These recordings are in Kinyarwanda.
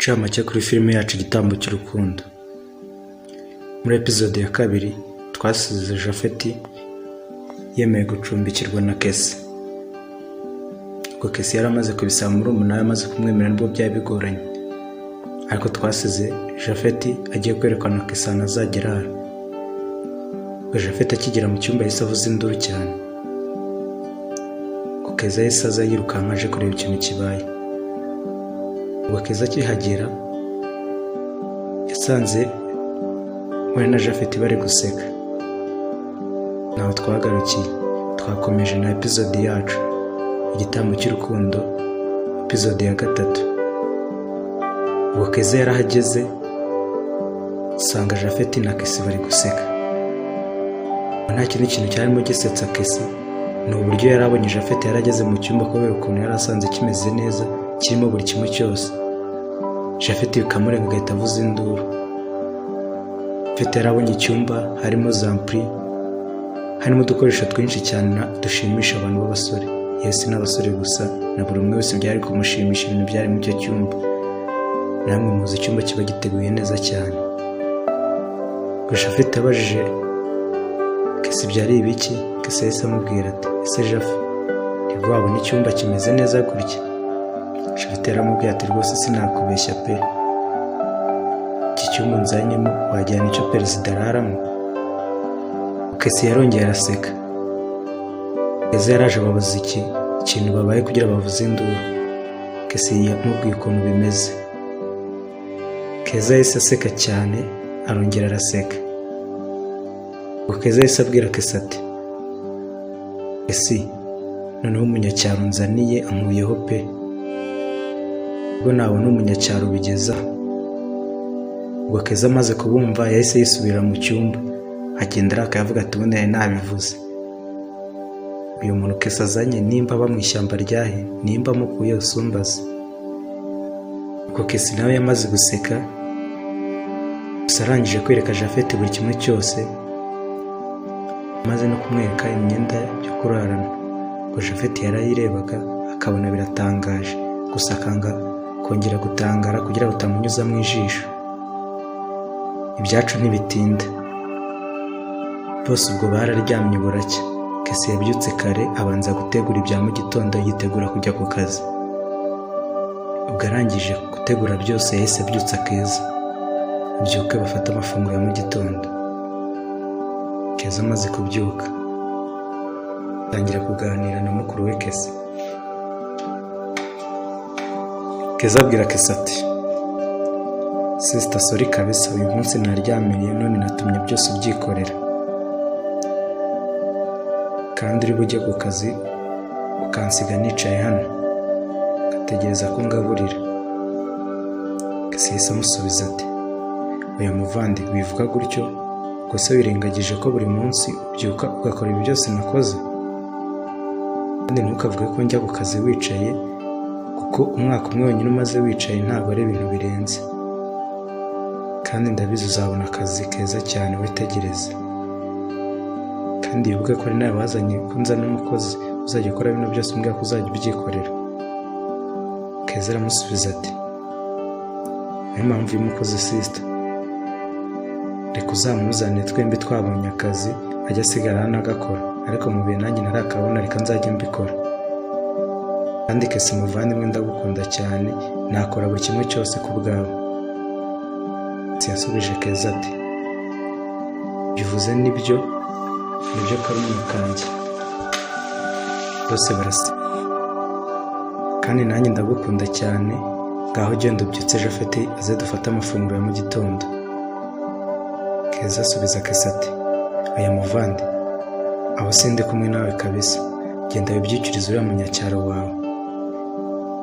Incamake kuri filime yacu Igitambo cy'Urukundo. Muri episode ya kabiri twasize Japhet yemeye gucumbikirwa na Kesi. Ubwo Kesi yari amaze kubisaba murumuna we amaze kumwemera, nibwo byari bigoranye. Ariko twasize Japhet agiye kwerekana Kesi ahantu azajya arara. Ubwo Japhet akigera mu cyumba yahise avuza induru cyane. Ubwo Keza yahise aza yirukanka aje kureba ikintu kibaye. Ubwo Keza akihagera yasanze we na Japhet bari guseka. Ntaho twagarukiye, twakomeje na episode yacu Igitambo cy'Urukundo, episode ya gatatu. Ubwo Keza yarahageze usanga Japhet na Kesi bari guseka. Nta kindi kintu cyarimo gisetsa Kesi, ni uburyo yari abonye Japhet yarageze mu cyumba, kubera ukuntu yari asanze kimeze neza, kirimo buri kimwe cyose. Japhet bikamurenga agahita avuza induru. Japhet yarabonye icyumba harimo za ampli, harimo udukoresho twinshi cyane dushimisha abantu b'abasore. Yewe si n'abasore gusa, na buri umwe wese byari kumushimisha ibintu byari muri icyo cyumba. Namwe muzi icyumba kiba giteguye neza cyane. Gusa Japhet abajije Kesi byari ibiki, Kesi yahise amubwira ati: "Ese Jafe, nibwo wabona icyumba kimeze neza gutya?" Japhet yaramubwiye ati: "Rwose sinakubeshya pe, iki cyumba nzanyemo wajyana icyo perezida araramo." Kesi yarongeye araseka. Keza yaraje ababaza iki ikintu babaye kugira bavuze induru. Kesi yamubwiye ukuntu bimeze. Keza yahise aseka cyane, arongera araseka. Ubwo Keza yahise abwira Kesi ati: "Kesi, noneho umunyacyaro nzaniye ankuyeho pe, ubwo nabona umunyacyaro bigeza." Ubwo Keza amaze kubumva yahise yisubira mu cyumba, agenda arakaye, avuga ati: "Ubundi nari nabivuze, uyu muntu Kesa azanye nimba aba mu ishyamba ryahe, nimba amukuye usumbaze." Ubwo Kesi nawe yamaze guseka gusa, arangije kwereka Japhet buri kimwe cyose, amaze no kumwereka imyenda yo kurarana. Ubwo Japhet yarayirebaga akabona biratangaje, gusa akanga kongera gutangara kugira ngo batamunyuzamo ijisho. Ibyacu ntibitinda, bose ubwo bararyamye buracya. Kesi yabyutse kare, abanza gutegura ibya mu gitondo, yitegura kujya ku kazi. Ubwo arangije gutegura byose yahise abyutsa Keza, abyuke bafate amafunguro ya mu gitondo. Keza amaze kubyuka atangira kuganira na mukuru we Kesi. Keza abwira Kesi ati: "Sister, sorry kabisa, uyu munsi naryamiriye none natumye byose ubyikorera, kandi uri bujye ku kazi ukansiga nicaye hano ngategereza ko ngaburira." Kesi yahise amusubiza ati: "Oya muvandi, wivuga gutyo. Gusa wirengagije ko buri munsi ubyuka ugakora ibi byose nakoze? Kandi ntukavuge ko njya ku kazi wicaye, kuko umwaka umwe wenyine umaze wicaye ntabwo ari ibintu birenze. Kandi ndabizi uzabona akazi keza cyane, witegereze. Kandi wibuke ko ari nawe wazanye ko nzana umukozi uzajya ukora bino byose, umbwira ko uzajya ubyikorera." Keza aramusubiza ati: "Niyo mpamvu y'umukozi sister, reka uzamuzane twembi twabonye akazi, ajya asigara hano agakora, ariko mu bihe nanjye ntarakabona reka nzajya mbikora. Kandi Kesi muvandimwe, ndagukunda cyane, nakora buri kimwe cyose ku bwawe." Yasubije Keza ati: "Bivuze nibyo, nibyo karumuna kanjye." Bose baraseka. "Kandi nanjye ndagukunda cyane. Ngaho genda ubyutse Japhet aze dufate amafunguro ya mu gitondo." Keza asubiza Kesi ati: "Aya muvandi, aho sindi kumwe nawe kabisa. Genda wibyukirize uriya munyacyaro wawe,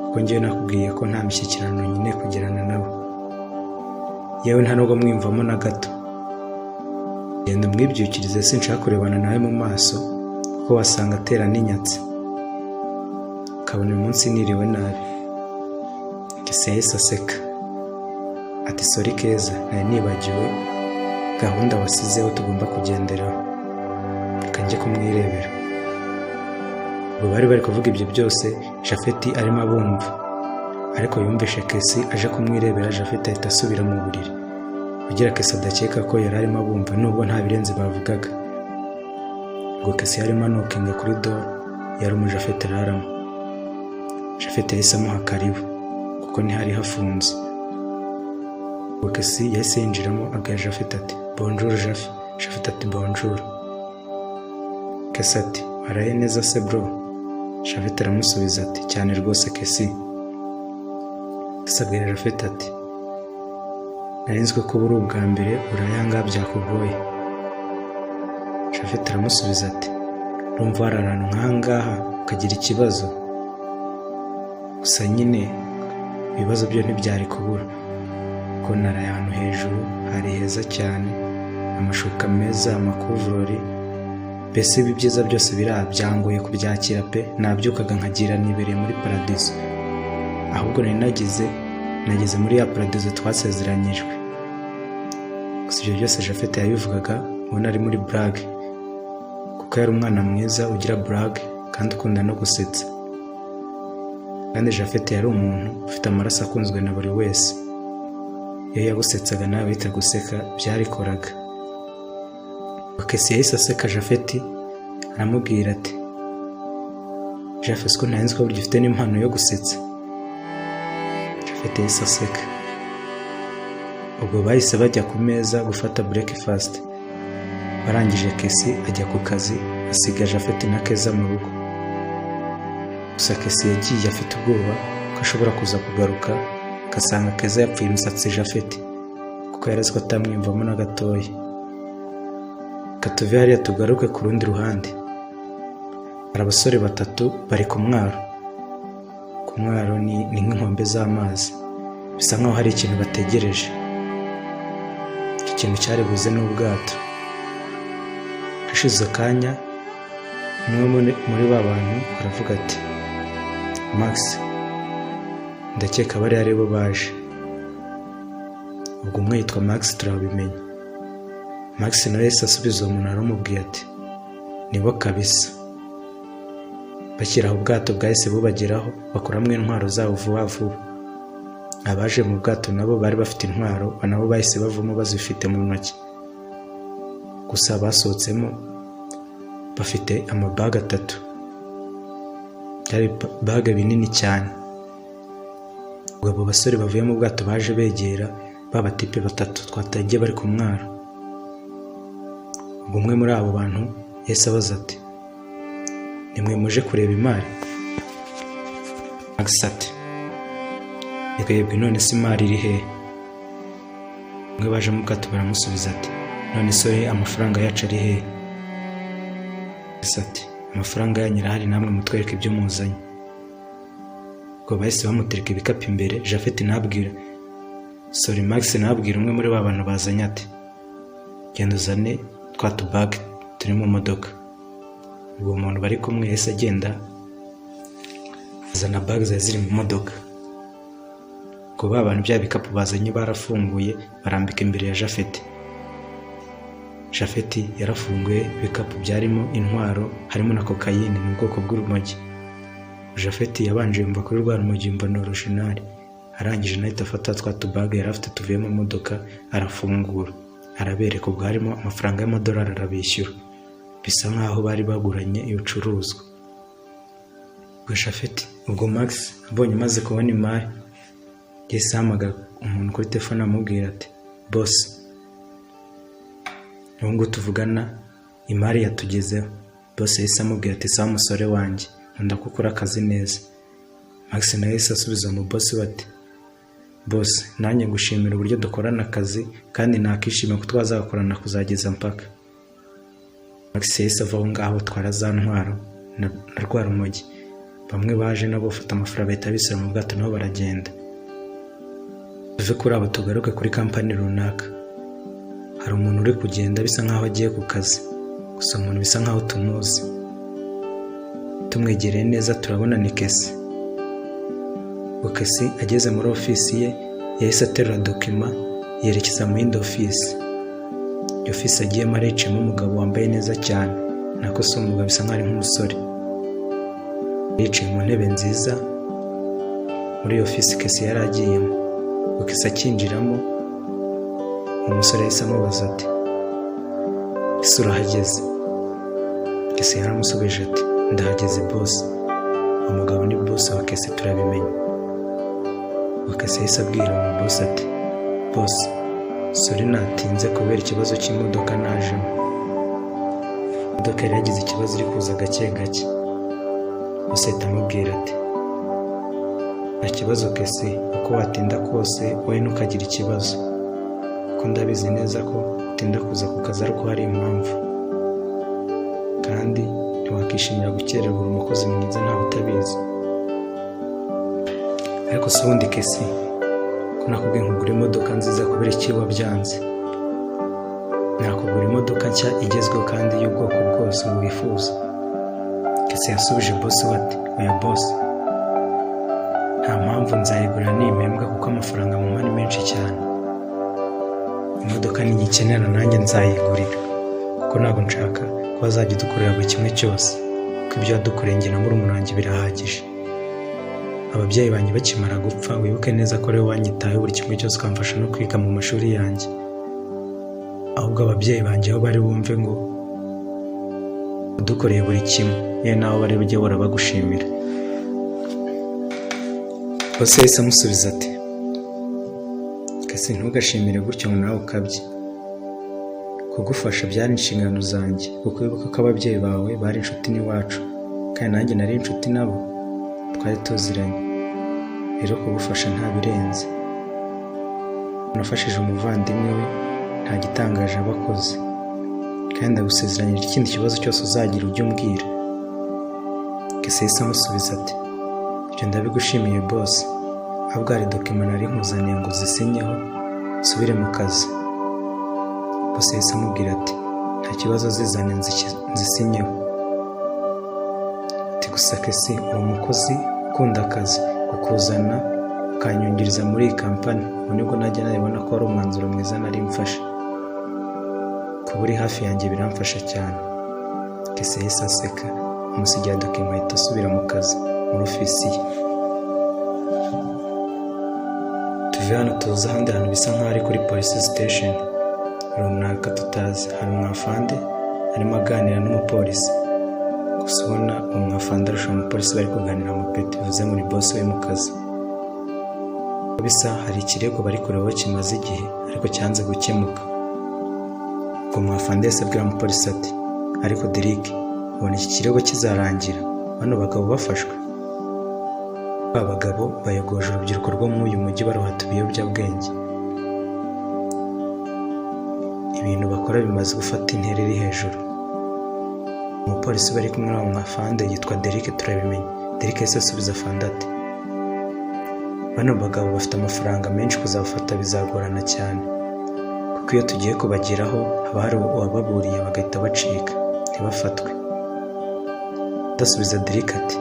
kuko ngewe nakubwiye ko nta mishyikirano nkeneye kugirana nawe, yewe nta nubwo mwiyumvamo na gato. Genda umwibyukirize, sinshaka kurebana nawe mu maso, kuko wasanga atera n'inyatsi ukabona uyu munsi niriwe nabi." Kesi yahise aseka ati: "Sorry Keza, nari nibagiwe gahunda wasizeho tugomba kugenderaho, reka njye kumwirebera." Ubwo bari bari kuvuga ibyo byose, Japhet arimo abumva. Ariko yumvishe Kesi aje kumwirebera, Japhet ahita asubira mu buriri kugira Kesi adakeka ko yari arimo abumva, nubwo nta birenze bavugaga. Ubwo Kesi yarimo anokinga kuri door yari umu Japhet araramo. Japhet yahise amuha karibu kuko ntihari hafunze. Ubwo Kesi yahise yinjiramo, abwira Japhet ati: "Bonjour, Jafi." Japhet ati: "Bonjour." Kesi ati: "Waraye neza se, bro?" Japhet aramusubiza ati: "Cyane rwose, Kesi." Kesi abwira Japhet ati: "Nari nzi ko kuba uri ubwa mbere uraye aha ngaha byakugoye." Japhet aramusubiza ati: "Urumva wari ahantu nk'aha ngaha ukagira ikibazo? Gusa nyine ibibazo byo ntibyari kubura, kuko naraye ahantu hejuru, hari heza cyane, amashuka meza, amakuvurori, mbese ibi byiza byose biri aha byangoye kubyakira pe. Nabyukaga nkagira nibereye muri paradizo. Ahubwo nari nageze muri ya paradizo twasezeranyijwe." Gusa ibyo byose Japhet yabivugaga ubona ari muri blague, kuko yari umwana mwiza ugira blague kandi ukunda no gusetsa. Kandi Japhet yari umuntu ufite amaraso akunzwe na buri wese. Iyo yagusetsaga nawe wahita guseka, byarikoraga. Kesi yahise aseka Japhet, aramubwira ati: "Japhet, ko ntazi ko burya ufite n'impano yo gusetsa?" Japhet yahise aseka. Ubwo bahise bajya ku meza gufata breakfast. Barangije, Kesi ajya ku kazi, asiga Japhet na Keza mu rugo. Gusa Kesi yagiye afite ubwoba ko ashobora kuza kugaruka agasanga Keza yapfuye imisatsi Japhet, kuko yari azi ko atamwiyumvamo na gatoya. Reka tuve hariya tugaruke ku rundi ruhande. Hari abasore batatu bari ku mwaro. Ku mwaro ni nk'inkombe z'amazi, bisa nkaho hari ikintu bategereje. Icyo kintu cyari buze n'ubwato. Hashize akanya, umwe muri ba bantu aravuga ati: "Max, ndakeka bariya ari bo baje." Ubwo umwe yitwa Max, turabimenya. Max nawe yahise asubiza uwo muntu aramubwiye ati: "Nibo kabisa." Bashyira aho, ubwato bwahise bubageraho, bakuramo intwaro zabo vuba vuba. Abaje mu bwato nabo bari bafite intwaro, nabo bahise bavamo bazifite mu ntoki. Gusa basohotsemo bafite amabaga atatu, byari baga binini cyane. Ubwo abo basore bavuye mu bwato baje begera ba batipe batatu twatangiye bari ku mwaro. Ubwo umwe muri abo bantu yahise abaza ati: "Nimwe muje kureba imari?" Max ati: "Twebwe. None se imari iri hehe?" Umwe baje mu bwato baramusubiza ati: "None se amafaranga yacu ari hehe?" Max ati: "Amafaranga yanyu arahari, namwe mutwereke ibyo muzanye." Ubwo bahise bamutereka ibikapu imbere. Japhet nabwira, sorry, Max nabwira umwe muri ba bantu bazanye ati: "Genda uzane twa tubage turi mu modoka." Ubwo muntu bari kumwe yahise agenda azana bag zari ziri mu modoka. Ubwo ba bantu bya bikapu bazanye barafunguye, barambika imbere ya Japhet. Japhet yarafunguye ibikapu, byarimo intwaro, harimo na kokayine, ni ubwoko bw'urumogi. Japhet yabanje yumva kuri rwa rumogi, yumva ni original. Arangije ahita afata twa tubaga yari afite tuvuye mu modoka, arafungura, arabereka. Ubwo harimo amafaranga y'amadolari, arabishyura, bisa nkaho bari baguranye ibicuruzwa. Ubwo Japhet, ubwo Max abonye amaze kubona imari, yahise ahamagara umuntu kuri telefone, amubwira ati: "Boss, ubu ngubu tuvugana imari yatugezeho." Boss yahise amubwira ati: "Sawa musore wanjye, nkunda ko ukora akazi neza." Max nawe yahise asubiza mu boss we ati: "Boss, nanjye ngushimira uburyo dukorana akazi, kandi nakishimiye ko twazagakorana kuzageza mpaka." Max yahise ava aho ngaho, atwara za ntwaro na rwa rumogi. Bamwe baje nabo bafata amafaranga, bahita bisubira mu bwato, nabo baragenda. Tuve kuri abo tugaruke kuri kampani runaka. Hari umuntu uri kugenda, bisa nkaho agiye ku kazi. Gusa umuntu bisa nkaho tumuzi, tumwegereye neza turabona ni Kesi. Ubwo Kesi ageze muri ofisi ye, yahise aterura document yerekeza mu yindi ofisi. Iyo ofisi agiyemo aricayemo umugabo wambaye neza cyane, nako si umugabo, bisa nkaho ari nk'umusore. Yicaye mu ntebe nziza. Muri iyo ofisi Kesi yari agiyemo. Ubwo Kesi akinjiramo, umusore yahise amubaza ati: "Ese urahageze?" Kesi yaramusubije ati: "Ndahageze, boss." Umugabo ni boss wa Kesi, turabimenye. Ubwo Kesi yahise abwira umu boss ati: "Boss, sorry natinze kubera ikibazo cy'imodoka najemo. Imodoka yari yagize ikibazo, iri kuza gake gake." Boss ahita amubwira ati: "Nta kibazo Kesi, uko watinda kose wowe ntukagire ikibazo, kuko ndabizi neza ko utinda kuza ku kazi ariko hari impamvu, kandi ntiwakishimira gukererwa, uri umukozi mwiza, ntawe utabizi. Ariko se ubundi Kesi, ko nakubwiye nkugura imodoka nziza, kubera iki wabyanze? Nakugura imodoka nshya igezweho kandi y'ubwoko bwose wifuza." Kesi yasubije boss we ati: "Oya boss, nta mpamvu, nzayigura nimpembwa kuko amafaranga mumpa ni menshi cyane. Imodoka ninyikenera nanjye nzayigurira, kuko ntabwo nshaka ko bazajya udukorera buri kimwe cyose, kuko ibyo wadukoreye njye na murumuna wanjye birahagije. Ababyeyi banjye bakimara gupfa, wibuke neza ko ariwe wanyitayeho buri kimwe cyose, ukamfasha no kwiga mu mashuri yanjye. Ahubwo ababyeyi banjye aho bari bumve ngo udukoreye buri kimwe, yewe nawe bari bujye bahora bagushimira." Boss yahise amusubiza ati: "Kesi, ntugashimire gutyo ngo nawe ukabye. Kugufasha byari inshingano zanjye, kuko wibuka ko ababyeyi bawe bari inshuti n'iwacu, kandi nanjye nari inshuti nabo, twari tuziranye. Rero kugufasha nta birenze. Unafashije umuvandimwe we, nta gitangaje aba akoze. Kandi ndagusezeranyije, ikindi kibazo cyose uzagira ujye umbwira." Kesi yahise amusubiza ati: "Ibyo ndabigushimiye boss, ahubwo hari document nari nkuzaniye ngo uzisinyeho nsubire mu kazi." Boss yahise amubwira ati: "Nta kibazo, zizane nzisinyeho." Ati: "Gusa Kesi, uri umukozi ukunda akazi, kukuzana ukanyungiriza muri iyi kampani, ubu nibwo najya nabibona ko ari umwanzuro mwiza nari mfashe. Kuba uri hafi yanjye biramfasha cyane." Kesi yahise aseka, amusigira document, ahita asubira mu kazi muri ofisi ye. Tuve hano tuze ahandi hantu bisa nkaho ari kuri police station runaka tutazi. Hari umwafande arimo aganira n'umupolisi, gusa ubona uwo mwafande arusha umupolisi bari kuganira amapeti, bivuze ngo ni boss we mu kazi. Uko bisa hari ikirego bari kurebaho kimaze igihe ariko cyanze gukemuka. Ubwo mwafande yahise abwira umupolisi ati: "Ariko Derek, ubona iki kirego kizarangira bano bagabo bafashwe? Ba bagabo bayogoje urubyiruko rwo muri uyu mujyi baruhata ibiyobyabwenge. Ibintu bakora bimaze gufata intera iri hejuru." Umupolisi bari kumwe n'uwo mwafande yitwa Derek, turabimenye. Derek yahise asubiza afande ati: "Bano bagabo bafite amafaranga menshi, kuzabafata bizagorana cyane, kuko iyo tugiye kubageraho haba hari uwababuriye bagahita bacika ntibafatwe." Adasubiza Derek ati: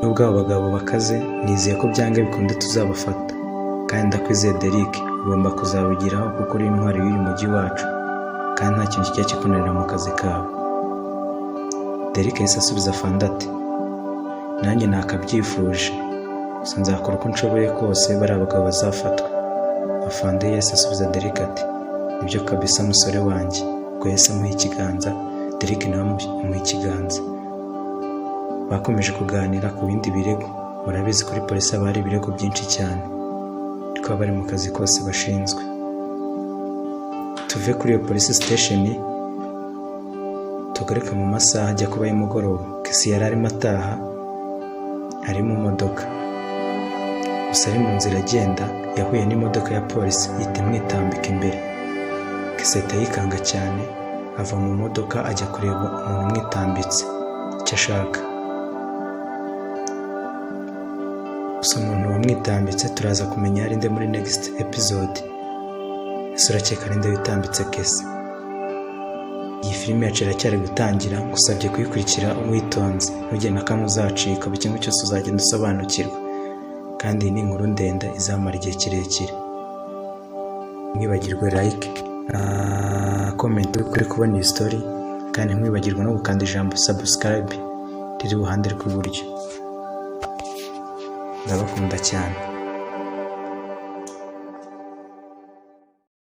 "Nubwo abo bagabo bakaze, nizeye ko byanga bikunde tuzabafata, kandi ndakwizeye Derek, ugomba kuzabigeraho kuko uri intwari y'uyu mujyi wacu, kandi nta kintu kijya kikunanira mu kazi kawe." Derek yahise asubiza afande ati: "Nanjye nakabyifuje, gusa nzakora uko nshoboye kose bariya bagabo bazafatwa." Afande yahise asubiza Derek ati: "Nibyo kabisa, musore wanjye." Ubwo yahise amuha ikiganza, Derek nawe amuha ikiganza. Bakomeje kuganira ku bindi birego. Murabizi kuri polisi haba hari ibirego byinshi cyane, ariko baba bari mu kazi kose bashinzwe. Tuve kuri iyo police station tugaruke mu masaha ajya kuba y'umugoroba. Kesi yari arimo ataha ari mu modoka, gusa ari mu nzira agenda yahuye n'imodoka ya polisi ihita imwitambika imbere. Kesi ahita yikanga cyane, ava mu modoka ajya kureba umuntu umwitambitse icyo ashaka. Gusa umuntu wamwitambitse turaza kumenya ari nde muri next episode. Ese urakeka ari nde witambitse Kesi? Iyi filime yacu iracyari gutangira, ngusabye kuyikurikira witonze, ntugire na kamwe uzacika, buri kimwe cyose uzagenda usobanukirwa. Kandi iyi ni inkuru ndende izamara igihe kirekire. Ntimwibagirwe like na comment kuri kubona iyi story, kandi ntimwibagirwe no gukanda ijambo subscribe riri iruhande rw'iburyo. Ndabakunda cyane.